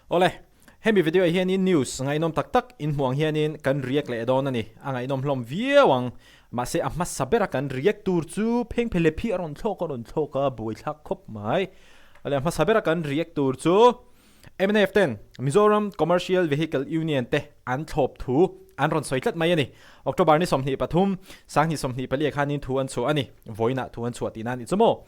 Awle, hemi video ah hianin news ngaihnawm tak tak in hmuh ang hianin kan react leh dawn a ni. A ngaihnawm hlawm viau ang. Mahse a hmasa bera kan react tur chu phengphelep hi a rawn thlawk a rawn thlawk a, buaithlak khawp mai. Awle, a hmasa bera kan react tur chu mnf ten Mizoram Commercial Vehicle Union te an thlawp thu an rawn sawi tlat mai a ni. October ni 23, 2024 ah khanin thu an chhuah a ni. Vawiinah thu an chhuah tihna a nih chu maw?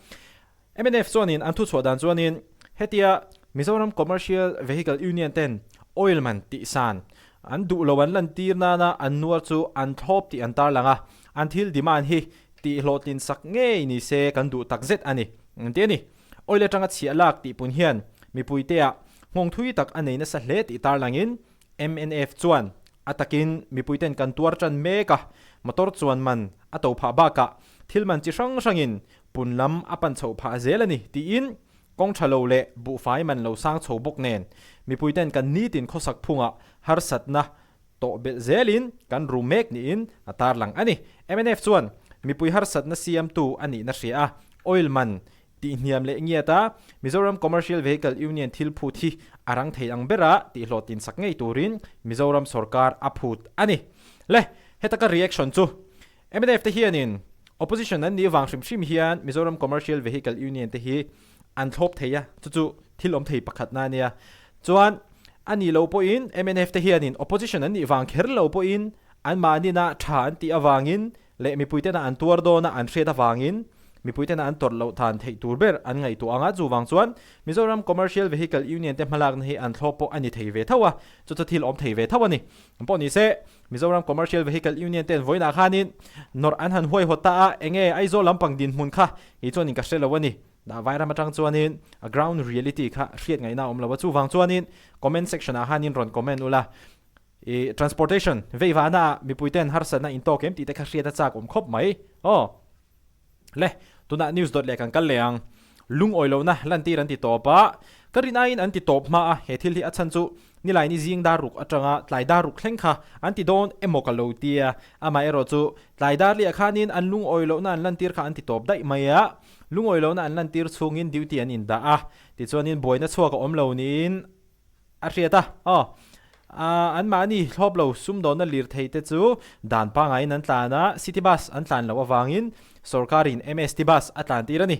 Mnf chuanin an thuchhuah dan chuanin hetia Mizoram Commercial Vehicle Union ten oil man tihsan an duh lo an lantir nana an nuar chu an thlawp tih an tarlang a, an thil demand hi tihhlawhtlin sak ngei ni se kan duh takzet a ni, an ti a ni. Oil atanga chhiah lak tih pun hian mipuiteah nghawng thui tak a nei nasa hle tih tarlangin mnf chuan a takin mipuiten kan tuar tan mek a, motor chuan man a to phah bakah thil man chi hrang hrangin pun lam a pan chhoh phah zel a ni tiin kawng tha lo leh buhfai man lo sang chho bawk nen mipuiten kan nitin khawsak phungah harsatna tawh belh zelin kan ru mek niin a tarlang a ni. Mnf chuan mipui harsatna siamtu a nihna hria a, oil man tihhniam leh ngiat a, Mizoram Commercial Vehicle Union thil phut hi a rang thei ang bera tihhlawhtlin sak ngei turin Mizoram sawrkar a phut a ni. Le, heta ka reaction chu mnf te hianin opposition an nih vang hrim hrim hian Mizoram Commercial Vehicle Union te hi an thlawp thei a, chu chu thil awm thei pakhatna a nia. Chuan a nih loh pawhin mnf te hianin opposition an nih vang kher lo pawhin anmahni-na tha an tih avangin leh mipuitena an tuar dawna an hriat avangin mipuitena an tawrh loh than theih tur ber an ngaihtuah ang a, chuvang chuan Mizoram Commercial Vehicle Union te hmalakna hi an thlawp pawh a ni thei ve tho a, chu chu thil awm thei ve tho a ni. Pawh ni se, Mizoram Commercial Vehicle Union ten vawiinah khanin nawrh an han huaihawt ta a, enge Aizawl lampang dinhmun kha kei chuanin ka hre lo a ni. Dah vairam atang chuanin a ground reality kha hriat ngaihna a awm lo a, chuvang chuanin comment section ah khanin rawn comment ula, i transportation veivahna ah mipui ten harsatna in tawk em tih te kha hriat a chak awm khawp mai aw. Le, tunah news dawt leh kan kal leh ang. Lungawi lohna lantir an ti tawp a, ka rin aiin an ti tawp hma a, he thil hi a chhan chu Nilaini zing dar ruk atanga tlai dar ruk thleng kha an ti dawn emaw ka lo tia, amaherawh chu tlai dar liah khanin an lungawi lohna an lantir kha an ti tawp daih mai a, lungawi lohna an lantir chhungin duty an indah a, tichuanin buaina chhuak a awm lo niin a hriat a, aw anmahni thlawp lo sumdawnna lirthei te chu dan pangaiin an tlan a, city bus an tlan loh avangin sorkarin MST bus a tlan tir a ni.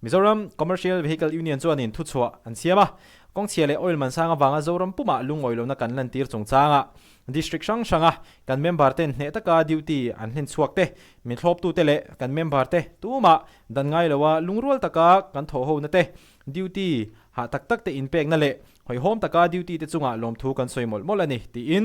Mizoram Commercial Vehicle Union chuanin thuchhuah an siam a, Kawngchhia leh oil man sang avanga Zoram pumah lungawi lohna kan lantir chungchangah District hrang hranga kan member ten hneh taka duty an hlen chhuak te, min thlawptute leh kan member te tumah dan ngai loa lungrual taka kan thawhhona te, duty hah tak tak te inpekna leh hawihhawm taka duty te chungah lawmthu kan sawi mawlh mawlh a ni tiin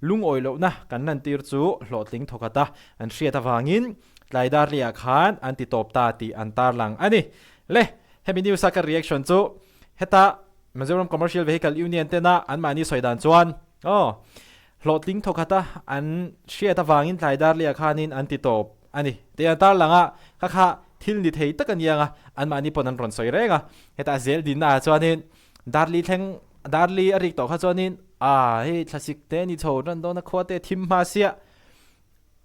lungawi lohna kan lantir chu hlawhtling thawkhata an hriat avangin tlai dar liah khan an ti tawp ta tih an tarlang a ni. Le, hemi news a ka reaction chu Heta Mizoram Commercial Vehicle Union tena anmahni sawi dan chuan aw hlawhtling thawkhata an hriat avangin tlai dar liah khanin an ti tawp a ni tih an tarlang a, kha kha thil ni thei tak a ni ang a, anmahni pawn an rawn sawi reng a. Heta zel dinna ah chuanin Darli thleng Darli a rik tawh kha chuanin ah hei thlasik te ni chho tan dawn a khua te thim hma siah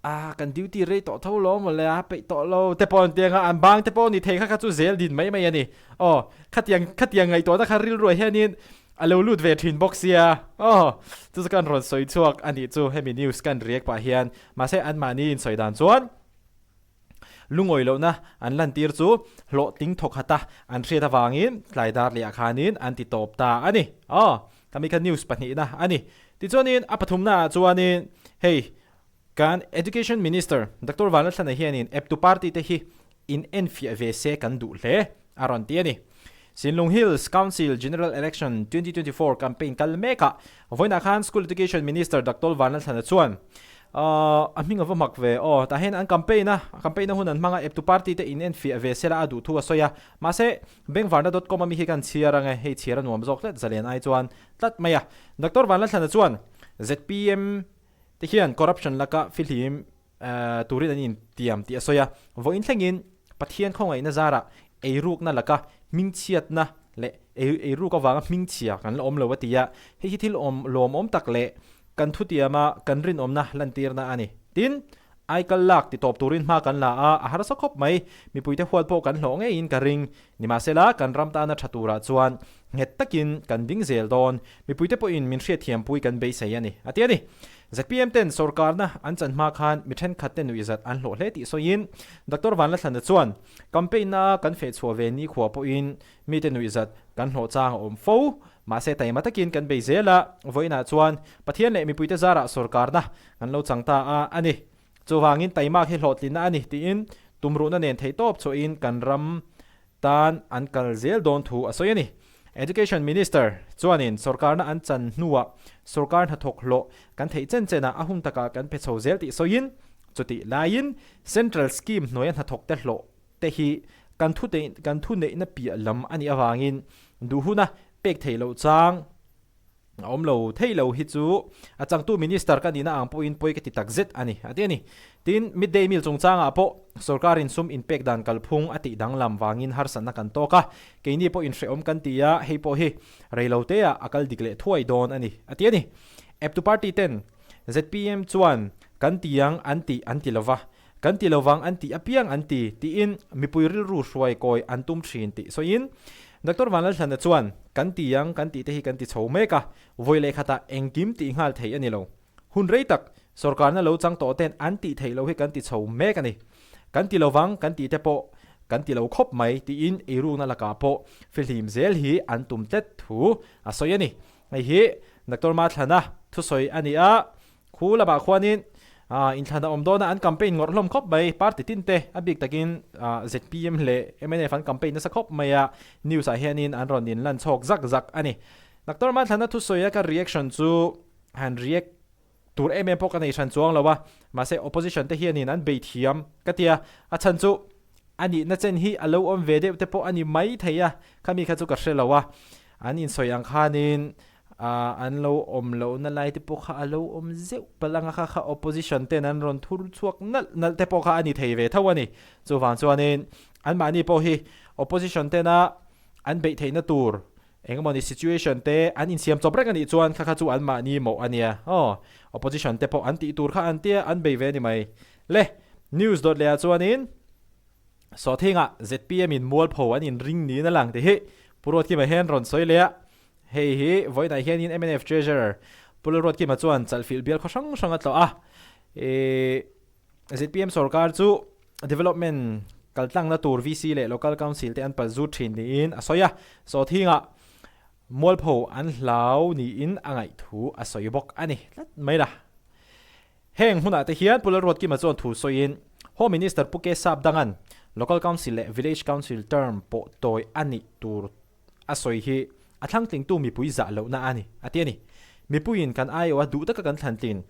Ah, kan duty rei tawh tho lo mawle a, peih tawh lo te pawh an ti anga, an bang te pawh ni thei kha kha chu zel din mai mai a ni. Aw, khatiang khatiang ngaihtuahna kha rilruah hianin a lo lut ve thin bawk sia. Aw, chu chu kan rawn sawi chhuak a nih chu hemi news kan react pah hian. Mahse anmahni insawi dan chuan lungawi lohna an lantir chu hlawhtling thawkhat a an hriat avangin tlai dar lehah khanin an ti tawp ta a ni. Aw, khami kha news pahnihna a ni. Tichuanin a pathumnaah chuanin hei Kan Education Minister Doctor Vanlalthlana hianin eptu party te hi in enfiah ve se kan duh hle, a rawn ti a ni. Sinlung Hills Council General Election 2024 campaign kal mekah vawiinah khan School Education Minister Doctor Vanlalthlana chuan a hming a va hmak ve aw, tah hian an campaign a, campaign a hun an hmang a, eptu party te in enfiah ve sela a duh thu a sawi a. Mahse, Bengvarna dot com a mi hi kan chhiar ang e, hei chhiar a nuam zawk tlat zalen ai chuan tlat mai a. Doctor Vanlalthlana chuan zpm Ti hian corruption laka fihlim turin an intiam tih a sawi a, vawiin thlengin Pathian khawngaihna zarah eirukna laka hmingchhiatna leh eiruk avanga hmingchhia kan la awm lo a ti a, hei hi thil awm lawmawm tak leh kan thutiama kan rinawmna lantirna a ni. Tin, Aikal lak ti tawp turin hma kan la a, a harsa khawp mai. Mipuite huat pawh kan hlawh ngeiin ka ring. Nimahsela, kan ram tana tha turah chuan nghet takin kan ding zel dawn. Mipuite pawhin min hriatthiampui kan beisei a ni, a ti a ni. Zpm ten sorkarna an chan hma khan mi thenkhatte nuihzat an hlawh hle tih sawiin Doctor Vanlathlana chuan, Campaign-na kan fehchhuah ve nikhua pawhin mite nuihzat kan hlawh chang a awm fo. Mahse taima takin kan bei zel a, vawiinah chuan Pathian leh mipuite zarah sorkarna kan lo chang ta a a ni. Chuvangin taimak hi hlawhtlinna a ni tiin tumruhna nen theihtawp chhuahin kan ram tan an kal zel dawn thu a sawi a ni. Education Minister chuanin sorkarna an chan hnuah sorkar hnathawk hlawh kan theih chen chenah a hun takah kan pe chho zel tih sawiin chutih laiin Central Scheme hnuaia hnathawkte hlawh te hi kan thu kan thu neihna piah lam a nih avangin duh huna pek theih loh chang a awm lo thei lo hi chu a changtu Minister ka nihna ang pawhin pawi ka ti tak zet a ni, a ti a ni. Tin, midday meal chungchangah pawh sorkarin sum inpek dan kalphung a tih danglam vangin harsatna kan tawk a, keini pawh inhrehawm kan ti a, hei pawh hi reiloteah a kal dik leh thuai dawn a ni, a ti a ni. Eptu party ten zpm chuan kan ti ang an tih an ti lova, Kan ti lovang an tih apiang an ti, tiin mipui rilru hruai kawi an tum thin tih sawiin Doctor Vanlalhlana chuan, Kan ti ang kan tih te hi kan ti chho mek a, vawi leh khatah engkim tih nghal theih a ni lo. Hun rei tak sorkarna lo chang tawh ten an tih theih loh hi kan ti chho mek a ni. Kan ti lovang kan tih te pawh kan ti lo khawp mai, tiin eirukna lakah pawh fihlim zel hi an tum tlet thu a sawi a ni. Hei hi Doctor Mathlana thusawi a ni a, Khu lamah khuanin inthlan a awm dawn a, an campaign ngawrh hlawm khawp mai, party tin te a bik takin zpm leh mnf an campaign nasa khawp mai a, news ah hianin an rawn in lan chhawk zak zak a ni. Doctor Mathlana thusawi a ka reaction chu han react tur em em pawh ka nei hran chuang lo a, mahse opposition te hianin an bei thiam ka tia, a chhan chu a nihna chen hi a lo awm ve deuh te pawh a ni mai thei a, khami kha chu ka hre lo a, an insawi ang khanin Ah an lo awm lohna lai te pawh kha a lo awm zeuh palh anga kha kha opposition ten an rawn thur chhuak nalh nalh te pawh kha a ni thei ve tho a ni. Chuvang chuanin anmahni pawh hi opposition tena an beih theihna tur engemawni situation te an insiam chawp reng a nih chuan kha kha chu anmahni mawh a nia aw. Opposition te pawh an tih tur kha an tia an bei ve a ni mai. Le news dawt leh ah chuanin Sawthingah zpm in mualpho an inring niin a lang tih hi Pu Ruatkima hian rawn sawi leh a. Hei hi vawiinah hianin mnf Treasurer Pu Lalruatkima chuan chalhfilh bial khaw hrang hrang a tlawh a. Zpm sorkar chu development kaltlangna tur VC leh Local Council te an pal zut thin niin a sawi a. Sawthingah mualpho an hlau niin a ngaih thu a sawi bawk a ni tlat mai la. Heng hmunah te hian Pu Lalruatkima chuan thu sawiin Home Minister Pu K Sapdanga'n Local Council leh Village Council term pawh tawi a nih tur A sawi hi a thlangtlingtu mipui zah lohna a ni, a ti a ni. Mipuiin kan aiawha duh taka kan thlantlin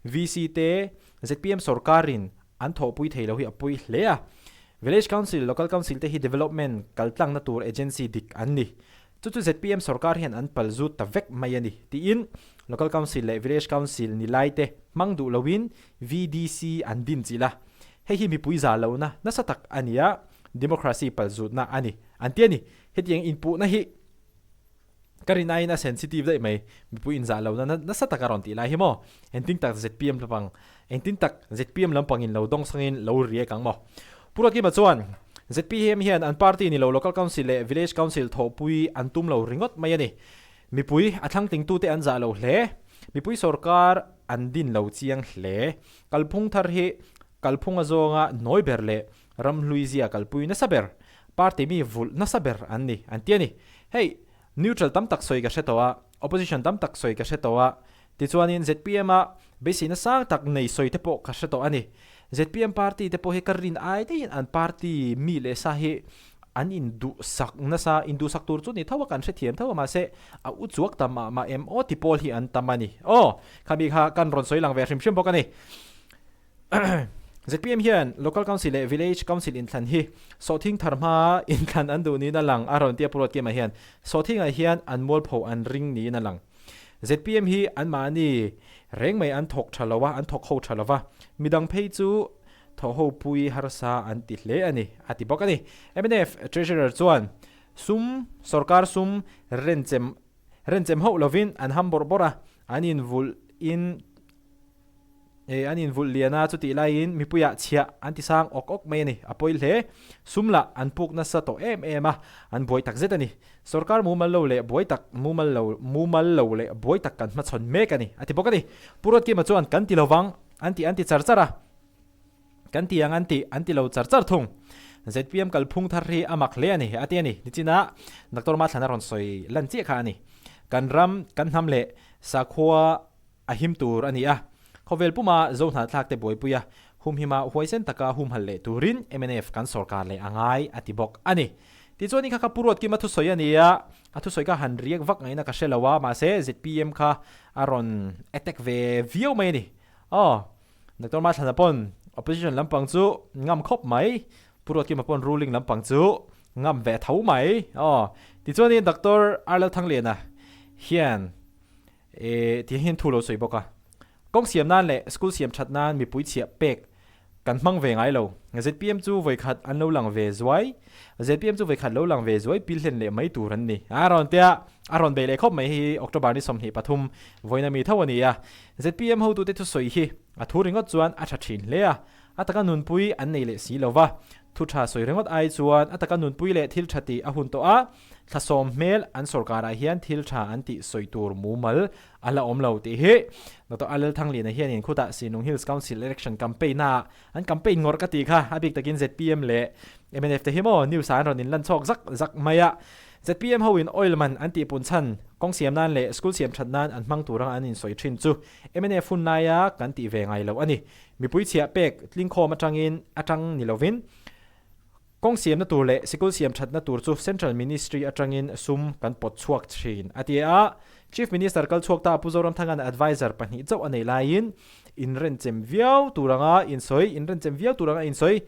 VC te zpm sorkarin an thawhpui thei lo hi a pawi hle a. Village Council, Local Council te hi development kaltlangna tur agency dik an ni. Chu chu zpm sorkar hian an pal zut ta vek mai a ni, tiin Local Council leh Village Council ni lai te hmang duh loin VDC an din chilh a. Hei hi mipui zah lohna nasa tak a ni a, democracy palzutna a ni, an ti a ni. Hetiang inpuhna hi ka rin aiin a sensitive daih mai, mipui inzah lohna nasa tak a rawn tih lai hi maw? Engtin tak zpm lampang, engtin tak zpm lampangin lo dawng sangin lo riak ang maw? Pu Ruatkima chuan zpm hian an party ni lo Local Council leh Village Council thawhpui an tum lo ringawt mai a ni. Mipui a thlangtlingtute an zah lo hle. Mipui sorkar an din lo chiang hle. Kalphung thar hi kalphung a zawnga nawi ber leh Ramhlui zia kalpui nasa ber, party mi vulh nasa ber an ni, an ti a ni. Hei, neutral tam tak sawi ka hre tawh a, opposition tam tak sawi ka hre tawh a, tichuanin zpm a beiseina sang tak nei sawi te pawh ka hre tawh a ni. Zpm party te pawh hi ka rin ai daihin an party mi leh sa hi an induhsak nasa, induhsak tur chu ni tho a, kan hrethiam tho a, mahse a u chuak ta mah mah em aw ti pawl hi an tam a ni. Aw, khami kha kan rawn sawi lang ve hrim hrim bawk a ni. Zpm hian Local Council leh Village Council inthlan hi sawhthing thar hma inthlan an duh niin a lang a rawn ti a Pu Ruatkima hian. Sawhthingah hian an mualpho an ring niin a lang. Zpm hi anmahni reng mai an thawk tha lo a, an thawk ho tha lo va, midang phei chu thawh ho pui harsa an ti hle a ni, a ti bawk a ni. Mnf Treasurer chuan sum, sorkar sum renchem renchem hauh lovin an ham bawrh bawrh a, an invulh in. E, an invulh lian a, chutih laiin mipuiah chhiah an ti sang awk awk mai a ni. A pawi hle. Sum lah an puk nasa tawh em em a, an buai tak zet a ni. Sorkar mumal lo leh buai tak, mumal lo, mumal lo leh buai tak kan hmachhawn mek a ni, a ti bawk a ni. Pu Ruatkima chuan kan ti lovang, an ti an ti char char a. Kan ti ang an ti, an ti lo char char thung. Zpm kalphung thar hi a mak hle a ni, a ti a ni. Nichina Doctor Mathlana rawn sawi lan chiah kha a ni. Kan ram, kan hnam leh sakhua a him tur a ni a. Khawvel puma zo hnathlak te buaipui a, humhima huaisen taka humhalh leh turin mnf kan sorkar leh a ngai, a ti bawk a ni. Tichuan i kha kha Pu Ruatkima thusawi a ni a, a thusawi kha han riak vak ngaihna ka hre lo a, mahse zpm kha a rawn attack ve viau mai a ni. Aw. Doctor Mathlana pawn opposition lampang chu ngam khawp mai, Pu Ruatkima pawn ruling lampang chu ngam ve tho mai. Aw. Tichuanin Doctor Arlal Thangliana hian eh ti hian thu lo sawi bawk a. Kawng siam nan leh school siam that nan mipui chhiah pek kan hmang ve ngai lo. Zpm chu vawikhat an lo lang ve zuai. Zpm chu vawikhat lo lang ve zuai pil hlen leh mai tur an ni. A rawn tia a rawn bei leh khawp mai hi October ni 23 vawiin ami tho a ni a. Zpm hotute thusawi hi a thu ringawt chuan a tha thin hle a, a taka nunpui an nei leh si lo va. Thu tha sawi ringawt ai chuan a taka nunpui leh thil tha tih a hun tawh a, thlasawm hmel an sorkarah hian thil tha an tih sawi tur mumal a la awm lo tih hi Doctor Alel Thangliana hianin khutah Sinung Hills Council Election Campaign-a an campaign ngawrh ka tih kha a bik takin zpm leh mnf te hi maw news ah an rawn inlan chhawk zak zak mai a. Zpm ho in oil man an tih pun chhan kawng siam nan leh school siam that nan an hmang tur anga an insawi thin chu mnf hun laia kan tih ve ngai loh a ni. Mipui chhiah pek tlingkhawm atangin atang ni lovin kawng siamna tur leh sikul siam thatna tur chu Central Ministry atangin sum kan pawt chhuak thin a ti a. Chief Minister kal chhuak ta Pu Zoramthanga'n adviser pahnih chauh a nei laiin inrenchem viau tur anga insawi inrenchem viau tur anga insawi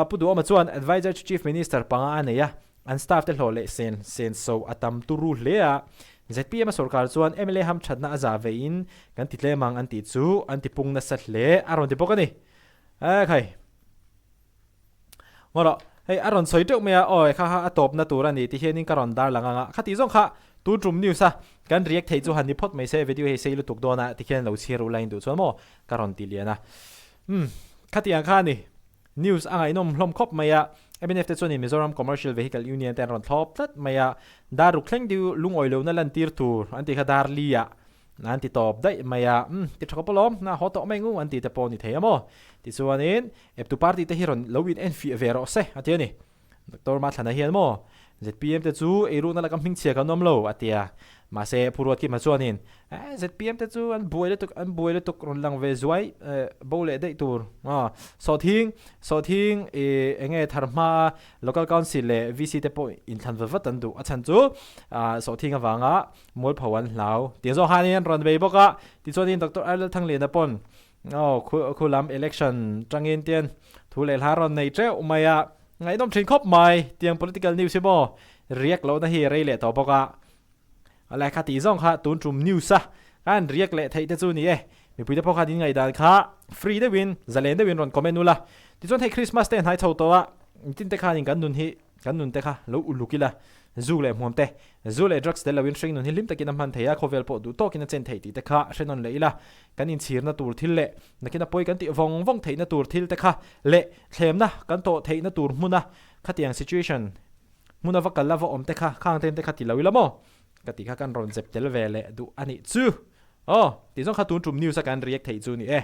Pu Duhawma chuan adviser chu Chief Minister panga a nei a, an staff te hlawh leh sen senso a tam turu hle a. Zpm a sorkar chuan mla hamthatna a za veiin kan ti tlem ang an tih chu an ti pung nasa hle a rawn ti bawk a ni. Ekhai. Ngaw rawh, hei a rawn sawi teuh mai a, awi kha kha a tawpna tur a ni ti hianin ka rawn dar lang ang a, khati zawng kha tun tum news a kan react theih chu han ni phawt mai se, video hei sei lutuk dawn a tikhian lo chhiar ula in duh chuan maw ka rawn ti lian a. Umm khati ang kha a ni, news a ngaihnawm hlawm khawp mai a, mnf te chuanin Mizoram Commercial Vehicle Union te an rawn thlawp tlat mai a, dar ruk thleng deuh lungawi lohna lantir tur an tih kha dar li ah An ti tawp daih mai a, umm ti tha khawp alawm, na haw tawh mai ngu an ti te pawh a ni thei a maw? Tichuanin eptu party te hi rawn lo in enfiah ve rawh se a ti a ni. Doctor Mathlana hian maw zpm te chu eirukna laka hmingchhia kan awm lo a ti a, mahse Pu Ruatkima chuanin eh zpm te chu an buai lutuk an buai lutuk rawn lang ve zuai eh bo leh daih tur aw sawhthing sawhthing ih eng nge thar hmaa local council leh VC te pawh inthlan vat vat an duh a chhan chu ah sawhthing avanga Mualpho an hlau. Tih zawng khan in rawn bei bawk a, tichuanin Doctor Arlel Thangliana pawn aw khu lam election tangin tian thu leh hla rawn nei teuh mai a, ngaihnawm thin khawp mai tiang political news hi maw react lohna hi rei leh tawh bawk a. Awle kha tih zawng kha tun tum news a khan react leh theih te chu ni e, mipuite pawh khan in ngaihdan kha free deuhin zalen deuhin rawn comment ula, tichuan hei Christmas te hnai chho tawh a, tin te khanin kan nun hi kan nun te kha lo uluk ila, zu leh hmuam te, zu leh drugs tel loin hringnun hi hlim takin a hman thei a, khawvel pawh duh tawkin a chen theih tih te kha hre nawn leh ila, kan inchhirna tur thil leh nakina pawi kan tih vawng vawng theihna tur thil te kha leh thlemna kan tawh theihna tur hmuna khatiang situation hmuna va kal a va awm te kha khang ten te kha ti lo ila maw ka tih kha kan rawn zep tel ve leh duh a nih chu. Aw, tih zawng kha tun tum news a kan react theih chu ni e.